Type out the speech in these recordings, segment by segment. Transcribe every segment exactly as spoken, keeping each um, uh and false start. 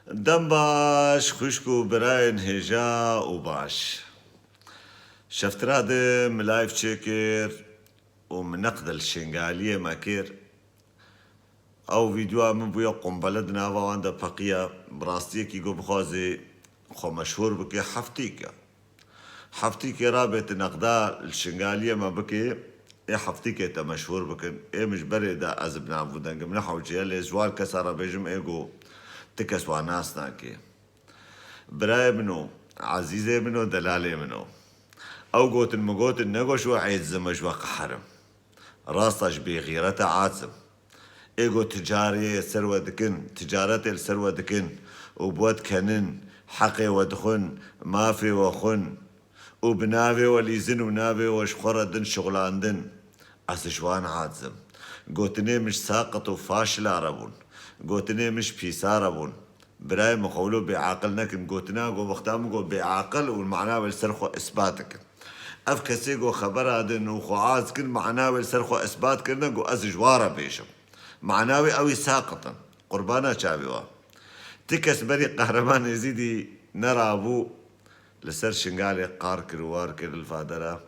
Dem baş, xwişk û birayên hêja û baş. Şeftira de min live çêkir û min neqd li Şingaliyê me kir. Ew vîdyoa min bûye qumbele di nava wan de peqiya. Bi rastiyekî ku bixwazê xwe meşhûr bike, heftîk e. Heftîkê rabê tu neqda li Şingaliyê me bikê, ê heftîkê te meşhûr bikin. Ê min ji berê de ez bi nav û dengim nehewciye, lê ji wan kesa re bêjim ê ku ti kes wan nas nake. Birayê min o, ezîzê min o, delalê min o. Ew gotin, min gotin, ne ku ji we êciz im, ji we qeher im. Rasta ji bêxîrete aciz im. Ê ku ticarê ser we dikin, ticaretê li ser we dikin û bi we dikenin, heqê we dixwin, mafê we xwin û bi navê we lîzin û navê we ji xwe re din şixulandin. Ez ji wan aciz im. Gotinê min ji saqit û faşila re bûn. Gotinê min ji pîsa re bûn. Birayê min, xwe wilo bêaqil nekin. Gotina ku wexta min got bêaqil û mana wê li ser xwe isbat dikin. Ev kesê ku xebera din û xwe aciz kin, mana wê li ser xwe isbat kirine ku ez ji wan re bêjim. Mana wê ew ê saqit in. Qurbana çavê we. Ti kes berî Qehreman Êzîdî nerabû, li ser Şingalê qar kir û war kir li vadera.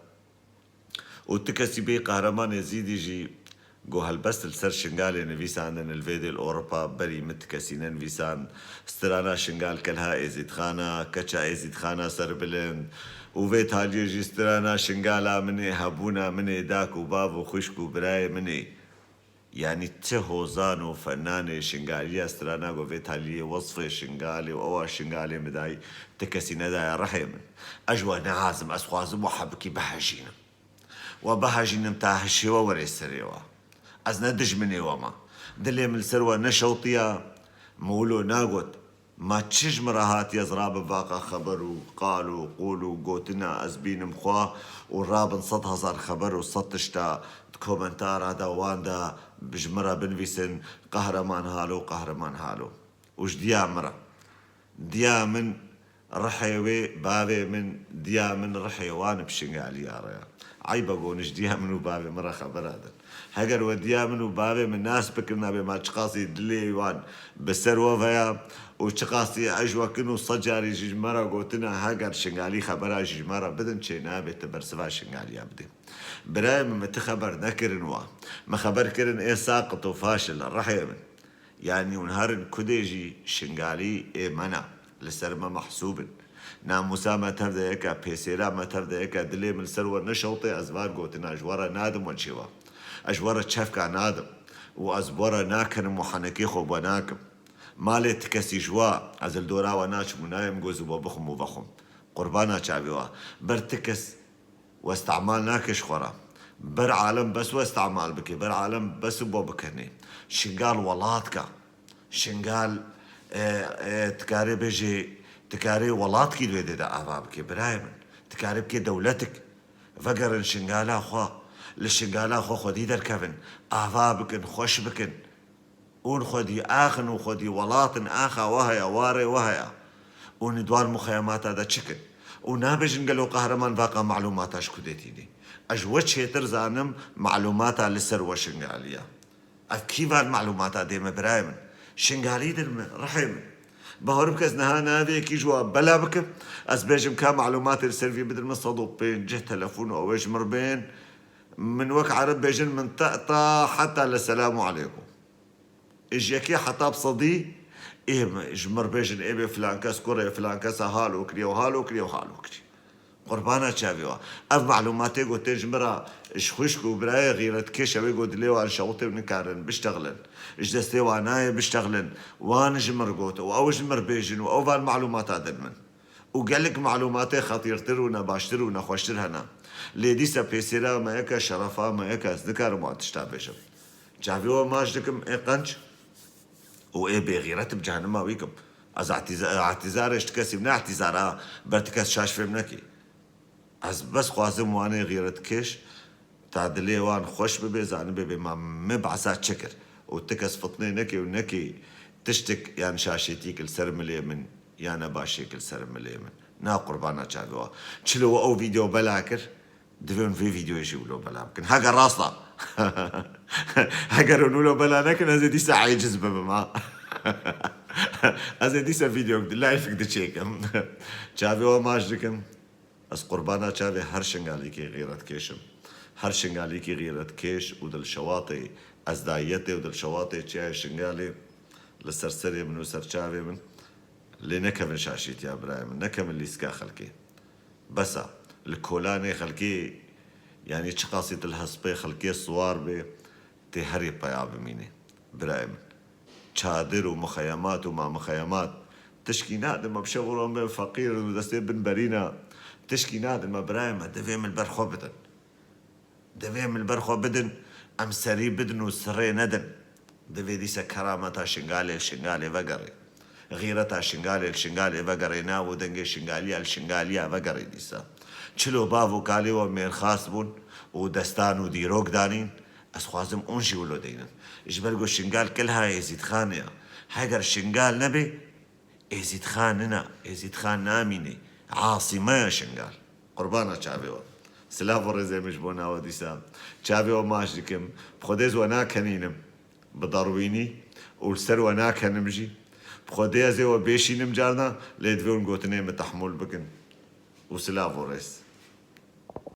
Û ti kesî bê Qehreman Êzîdî jî ku helbest li ser Şingalê nivîsandin, li vê dê li Ewropa berî min ti kesî nenivîsand. Strana Şingal kelha Êzîdxana, keça Êzîdxana serbilind. Û vê taliyê jî strana Şingala min ê, hebûna min ê, dak û bav û xwişk û birayê min ê. Yanî ti hozan û fenanê Şingaliya strana ku vê taliyê wesfê Şingalê û ewa Şingalê min dayî, ti kesî nedaye rihê min. Ez ji we ne aciz im, ez xwazim we hebikî bihejînim. We bihejînim ta hişê we were serê we. Ez ne dijminê we me. Dilê min li ser we neşewtiya, min wilo nagot. Ma çi ji min re hatiye, ez rabim vaqa xeber û qal û qûl û gotina, ez bînim xwe û rabin sed hezar xeber û sed tişta di komentara de wan de ji min re binivîsin, Qehreman Halo, Qehreman Halo. Û ji diya min re. Diya min rihê wê, bavê min, diya min rihê wan bi Şingaliya re ya. Eyb e ku hûn ji diya min û bavê min re xebera din. Heger we diya min û bavê min nas bikirina bê ma çiqasî dilê wan bi ser we veya û çiqasî ez ji we kin û sed carî jî ji me re gotina heger Şingalî xebera jî ji me re bidin çê nabe, tu bersiva Şingaliya bidê. Birayê min, min ti xeber nekirin wa. Min xeber kirin ê saqit û faşil rihê min. Yanî hûn herin kudê jî Şingalî ê me ne, li ser me mehsûb in. Namûsa me tev de yek e, pêsêra me tev de yek e, dilê min li ser we neşewtê, ez van gotina ji we re nadim we çêwa. Ez ji we re çefka nadim û ez bi we re nakenim û henekê xwe bi we nakim. Malê ti kesî ji we, ez li dora we naçim û nayêm ku ez û we bixwim û vexwim. Qurbana çavê we. Ber ti kes we îstemal nake ji xwe re. Ber alem bes we îstemal bike, ber alem bes bi we bikenê. Şingal welatka. Şingal, e, e, dikarê bêjê, dikarê welatkî di wê dê de ava bike, birayê min. Dikarê bike dewletik. Vegerin Şingala xwe. Li Şingala xwe xwedî derkevin. Ava bikin, xweş bikin. Hûn xwedî ax in û xwedî welat in, axa we heye, warê we heye. Hûn di wan muxeyemata de çi kin? Û nabêjin gelo Qehreman vaqa malûmata ji kudê tînî? Ez ji we çêtir zanim malûmata li ser we Şingalî ye. Ev kî van malûmata dê me birayê min? Şingalî dir me, rihê min. Bahor bike ez niha navê yekî ji we bela bikim, ez bêjim ka malûmatê li ser vî bidin min sed û pêncî telefon û ew ê ji min re bên. Min wek ereb bêjin min te'ta heta li selamu aleykum. Ji yekê heta bi sedî ê ji min re bêjin ê bê filan kes kurê filan kesa halo kiriye û halo kiriye û halo kiriye. Qurbana çavê we. Ev malûmatê ku tên ji min re ji xwişk û birayê xîretkêş ew ê ku dilê wan şewitê û nikarin biştexilin. Ji destê wan nayê biştexilin. Wan ji min re got û ew ji min re bêjin û ew van malûmata din min. Û gelek malûmatê xetîrtir û nebaştir û nexweştir hene. Lê dîsa pêsêra me yeke, şerefa me yeke, ez nikarim wan tişta bêjim. Çavê we maç dikim ê qenc û ê bêxîret bi cehenima wî kim. Ez ehtîza-, ehtîzarê ji ti kesî ne ehtîzar a, ber ti kes şaş fêm nekî. Ez bes xwazim wanê xîretkêş ta dilê wan xweş bibe, zanibê bê ma me behsa çi kir. Û ti kes fitnê nekê û nekê tiştik yan şaşêtîk li ser milê min, ya nebaşêk li ser milê min. Na qurbana çavê we. Çilo we ew vîdeo bela kir, divê hûn vê vîdeoyê jî wilo bela bikin. Heger rast a. Heger hûn wilo bela nekin, ez ê dîsa êciz bibim ha. Ez ê dîsa vîdeok di live diçêkim. Çavê we maç dikim. Ez qurbana çavê her Şingalîkî xîretkêş im. Her Şingalîkî xîretkêş û dilşewatê ezdayiyetê û dilşewatê çiyayê Şingalê li ser serê min û ser çavê min. Lê nekevin şaşîtiya birayê min, nekevin lîska xelkê. Bes e, li kolanê xelkê, yanî çiqasî tu li hespê xelkê siwar bê, tê herî peya bimînê. Birayê min. Çadir û mixeyemat û ma mixeyemat tişkî nadin me, bi şev û ron bên feqîr in û destê bin berîna. Tişkî nadin me, birayê me, divê min li ber xwe bidin. Divê min li ber xwe bidin, em serî bidin û sirê nedin. Divê dîsa kerameta Şingalê li Şingalê vegerê. Xîreta Şingalê li Şingalê vegerê, nav û dengê Şingaliya li Şingaliya vegerê dîsa. Çilo bav û kalê we mêrxas bûn û destan û dîrok danîn, ez xwazim ûn jî wilo deynin. Ji ber ku Şingal kilha Êzîdxanê ye. Heger Şingal nebe, Êzîdxan nina, Êzîdxan namîne. Asîme ye Şingal. Qurbana çavê we. Silav û rêzê min ji bo nawe dîsa. Çavê we maç dikim. Bi Xwedê ez we nakenînim bi derwînî û li ser we nakenim jî. Bi Xwedê ez ê we bêşînim carna, lê divê hûn gotinê min tehmûl bikin. Û silav û rêz.